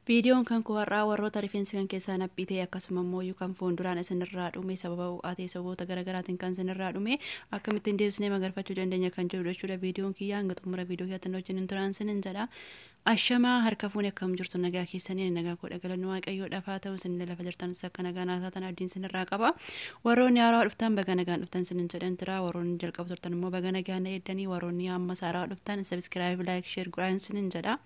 Viidiyoon kan koo har'aa warroota rifeensi kan keessaa haphii ta'e, akkasuma immoo kan fuulduraan isinirraa dhume, sababa ho'aa ta'e, sababoota garaagaraatiin kan isinirraa dhume akkamittiin deebisnee magarfachuu dandeenya kan jedhu jechuudha. Viidiyoon kiyyaa hanga xumura viidiyoo kiyyaatti wajjin hin turan isinin jedha. Ashamaa, harka fuune, akkam jirtu? Nagaa keessanii? Nagaa koo galanni Waaqayyoodhaaf haa ta'u. Isin lafa jirtanis akka nagaa naa taatan abdiin isinirraa qaba. Warroonni haaraa dhuftan baga nagaan dhuftan isinin jedhan jira. Warroonni jalqaba turtan immoo baga nagaan na eeddanii. Warroonni ammas haaraa dhuftan subscribe, like, share godhaa isinin jedha.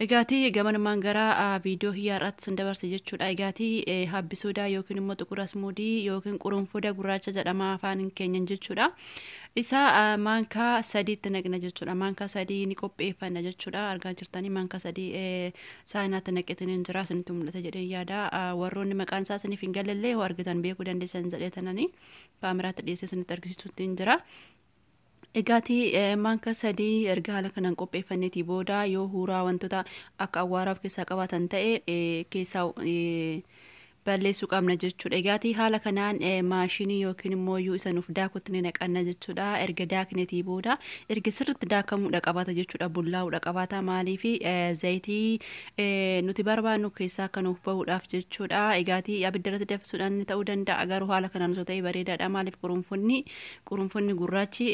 Egaatii gamanumaan gara viidiyoo hiyyaarraatti sin dabarse jechuudha. Egaatii habbisuudaa yookiin immoo xuqur asmuudii yookiin qurunfuda gurraacha jedhama afaan keenyan jechuudha. Isa maankaa 3tti naqna jechuudha. Maankaa 3 ni qopheeffanna jechuudha. Argaa jirtanii, maankaa 3 saayinaatti naqetanii jira. Isinitti mul'ata jedhee yaada. Warroonni maqaan isaa isiniif hin galallee yoo argitan beekuu dandeessan jedhee tananii kaameraatti dhiyeessee isinitti argisiisutti hin jira. Egaatii maankaa 3 erga haala kanaan qopheeffanneetii booda, yoo huuraa wantoota akka awwaaraa of keessaa qabaatan ta'e keessaa balleessuu qabna jechuudha. Egaatii haala kanaan maashinii yookiin immoo iyyuu isa nuuf daakutti ni naqanna jechuudha. Erga daakneetii booda erga sirriitti daakamuudha qabaata jechuudha. Bullaa'uudha qabaata, maaliif zayitii nuti barbaannu keessaa akka nuuf bahuudhaaf jechuudha. Egaatii abidda irratti danfisuudhaan ni ta'uu danda'a, garuu haala kanaan osoo ta'e bareedaadha. Maaliif qurunfunni gurraachi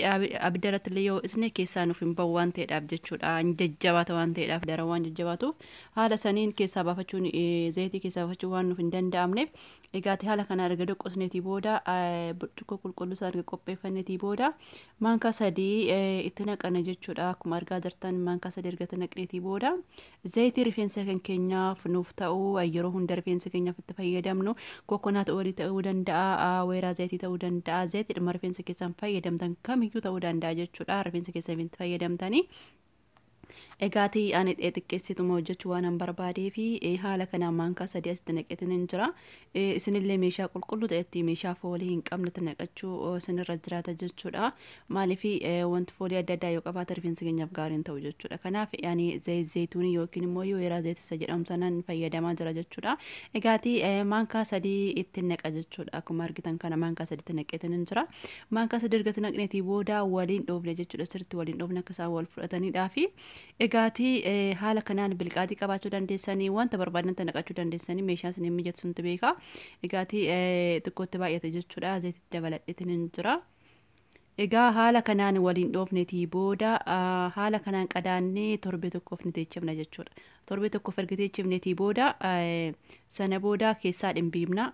abidda irratti illee yoo isne keessaa nuuf hin bahu waan ta'eedhaaf jechuudha. Jajjabaata waan ta'eedhaaf, daran waan jajjabaatuuf, haala saniin keessaa baafachuun, zayitii keessaa baafachuun waan nuuf hin danda'amneef. Egaati haala kana erga doqqosneetii booda, burcuqqoo qulqulluu isaa erga qopheeffanneetii booda, maankaa 3 itti naqana jechuudha. Akkuma argaa jirtan, maankaa 3 erga itti naqneetii booda, zayitii rifeensa kan keenyaaf nuuf ta'u, yeroo hunda rifeensa keenyaaf itti fayyadamnu, coconut oilii ta'uu danda'a, weeraa zayitii ta'uu danda'a, zayitii dhimma rifeensa keessan fayyadamtan kamiyyuu ta'uu danda'a jechuudha. Rifeensa keessan itti fayyadamtanii. Egaatii ani xixiqqeessituma hojjechuu waan hin barbaadee fi haala kanaan maankaa 3 asitti naqeetiin hin jira. Isinillee meeshaa qulqulluu ta'etti, meeshaa foolii hin qabnetti naqachuu isinirra jiraata jechuudha. Maaliif wanti foolii adda addaa yoo qabaate rifeensa keenyaaf gaarii hin ta'u jechuudha. Kanaaf ani zayituunii yookiin immoo weeraa zayitisa jedhamu sanaan fayyadamaa jira jechuudha. Egaatii maankaa 3 itti naqa jechuudha. Akkuma argitan kana maankaa 3tti naqeetiin hin jira. Maankaa 3 erga naqneetii booda waliin dhoofne jechuudha. Sirriitti waliin dhoofne akka isaan wal fudhataniidhaa fi egaatii haala kanaan bilqaatii qabaachuu dandeessanii, wanta barbaadan naqachuu dandeessanii, meeshaa isin mijatu suntu beeka. Egaatii xiqqootti baay'ate jechuudha. Zayitii dabaladheetiin hin jira. Egaa haala kanaan waliin dhoofneetii booda, haala kanaan qadaannee torbee tokkoof ni teechifna jechuudha. Torbee tokkoof erga teechifneetii booda, sana booda keessaa dhimbiibna.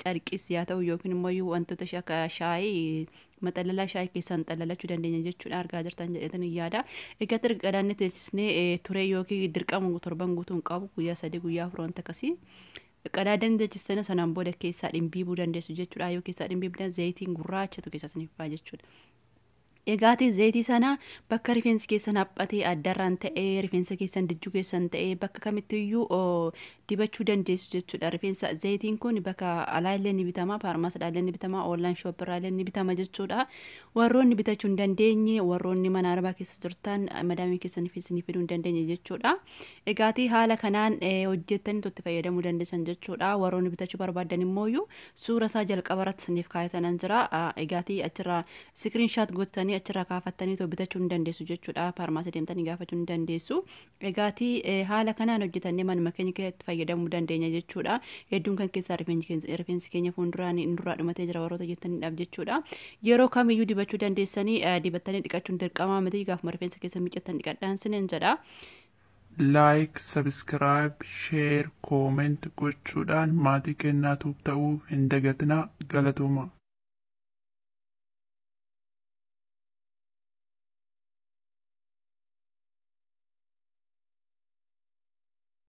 Carqis yaa ta'u yookiin immoo wantoota akka shaayii, maxalalaa shaayii keessaan xalalachuu dandeenya jechuudha. Argaa jirtan jedheetan yaada. Egaa erga qadaannee teechisnee ture yookiin dirqama torban guutuu hin qabu, guyyaa 3, guyyaa 4 wanta akkasii. Qadaadaan teechistanii sanaan booda keessaa dhimbiibuu dandeessu jechuudha. Yoo keessaa dhimbiibdan zayitiin gurraachatu keessaa isiniif ba'a jechuudha. Egaatii zayitii sana bakka rifeensi keessan haphatee addarraan ta'ee, rifeensa keessan dijjuu keessan ta'ee, bakka kamittiyyuu dibachuu dandeessu jechuudha. Rifeensa zayitiin kun bakka alaa illee ni bitama, faarmaasiidhaa illee ni bitama, online shopirraa illee ni bitama jechuudha. Warroonni bitachuu hin dandeenye, warroonni mana arabaa keessa jirtan, madaamii keessan isinii fiduu hin dandeenye jechuudha. Egaatii haala kanaan hojjettanii itti fayyadamuu dandeessan jechuudha. Warroonni bitachuu barbaadan immoo suura isaa jalqaba irratti isiniif kaayatanan jira. Egaatii achirraa screenshot gootanii achirraa kaafattanii too bitachuu ni dandeessu jechuudha. Faarmaasii deemtanii gaafachuu ni dandeessu. Egaatii haala kanaan hojjetannee manuma keenya keessatti fayyadamuu dandeenya jechuudha. Hedduun kan keessaa rifeensi keenya fuulduraan nurraa dhumatee jira warroota jettaniidhaaf jechuudha. Yeroo kamiyyuu dibachuu dandeessanii, dibattanii dhiqachuun dirqamaa miti, gaafuma rifeensa keessa miiccattan dhiqadhaan sinin jedha. Like, subscribe, share, comment gochuudhaan maatii kennaatuuf ta'uu hin dagatinaa. Galatooma.